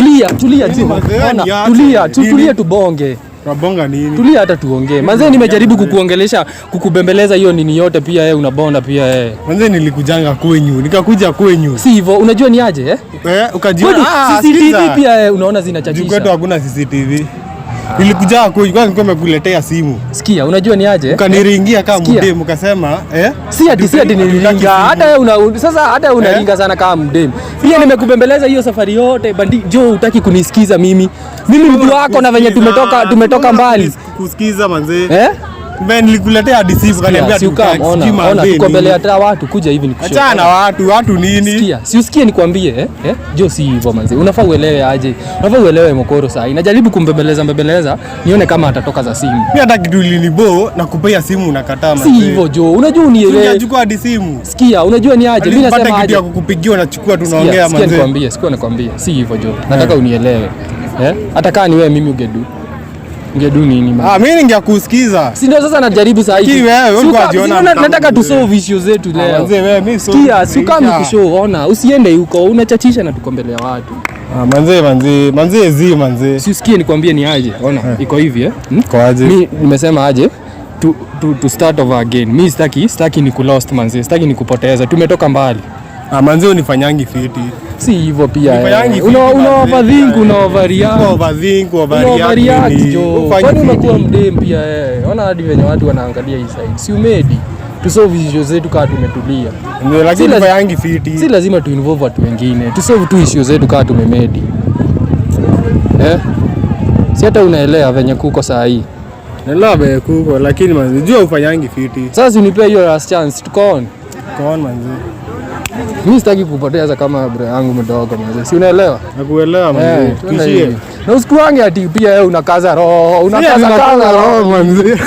Tulia, tulia Nini tu. mazee, Ona, niache. tulia, Nini? tulia tubonge. Tunabonga nini? Tulia hata tuongee. Manze nimejaribu kukuongelesha, kukubembeleza hiyo nini yote pia wewe unabonda pia wewe. Manze nilikujanga kwenyu, nikakuja kwenyu. Si hivyo, unajua ni aje eh? Eh, ukajiona Kwetu ah, CCTV sikiza. pia unaona Juu kwetu zinachachisha. hakuna CCTV. Nilikuja kwenyu kwanza nilikuwa nimekuletea simu. Sikia, unajua ni aje? Ukaniringia kama Sikia. mdemu ukasema eh? Si ati Hatutaki niliringa. simu. Hata wewe una sasa hata wewe unaringa sana kama mdemu. Pia nimekubembeleza hiyo safari yote bandi jo, hutaki kunisikiza mimi. Mimi mtu wako na venye tumetoka mbali. Kusikiza manze. Eh? Mimi nilikuletea hadi simu ukaniambia Si ukam, hatutaki. ona, Sijui ona manze tuko mbele nini. hata watu kuja hivi nikushow. Achana na watu, watu nini? Sikia, si usikie nikwambie eh? Eh? Jo si hivyo manze. Unafaa uelewe aje. Unafaa uelewe mokoro saa hii. Najaribu kumbembeleza mbembeleza nione kama atatoka za simu. Mimi hata kitu ilinibo na kupea simu unakataa Si manze. hivyo jo. Unajua unielewe. Ungechukua hadi simu. Sikia, unajua ni aje. Mimi Alipata nasema kitu aje. ya kukupigia unachukua Sikia, tunaongea sikia manze. nikwambie, sikia nikwambie. Si hivyo jo. Nataka unielewe. Eh? Hata kama ni wewe mimi ungedu. Ungedu nini man? Ah, mimi ningekusikiza. Si ndio sasa najaribu saa hii. Lakini wewe, Si ulikuwa unajiona mtamu nataka tu wewe. solve issues zetu leo. Manze wewe mimi so. Sikia, si kama nikushow, ona, usiende huko, unachachisha na tuko mbele ya watu. Ah, manze manze manze zi manze. Si usikie nikwambie ni aje. Ona, iko hivi eh. Hmm? Kwa aje? Mi nimesema aje to start over again. Mi sitaki ni kulost manze, sitaki ni kupoteza. Tumetoka mbali. Ah, manze unifanyangi fiti. Si hivyo pia. Unifanyangi Eh. fiti, Una manze. overthink, una overreact. Overthink, Una overreact. overreact nini? jo. Hufanyi Kwani fiti. unakuwa mdem pia eh. Ona hadi venye watu wanaangalia hii side. Si umedi. Tu solve issues zetu kama tumetulia. Ndio, lakini Si unifanyangi fiti. Si lazima tu involve watu wengine. Tu solve tu issues zetu kama tumemedi. Eh? Si hata unaelewa venye kuko saa hii. Naelewa venye kuko lakini manze jua ufanyangi fiti. Sasa si unipe hiyo last chance tuko on. Come on manze. Mimi sitaki kupoteza kama bro yangu mdogo manze. Si unaelewa? Nakuelewa manze. Eh, tuende Tuishie. hivi. Na usikuange ati pia wewe unakaza roho, unakaza kaza roho. Roho manze.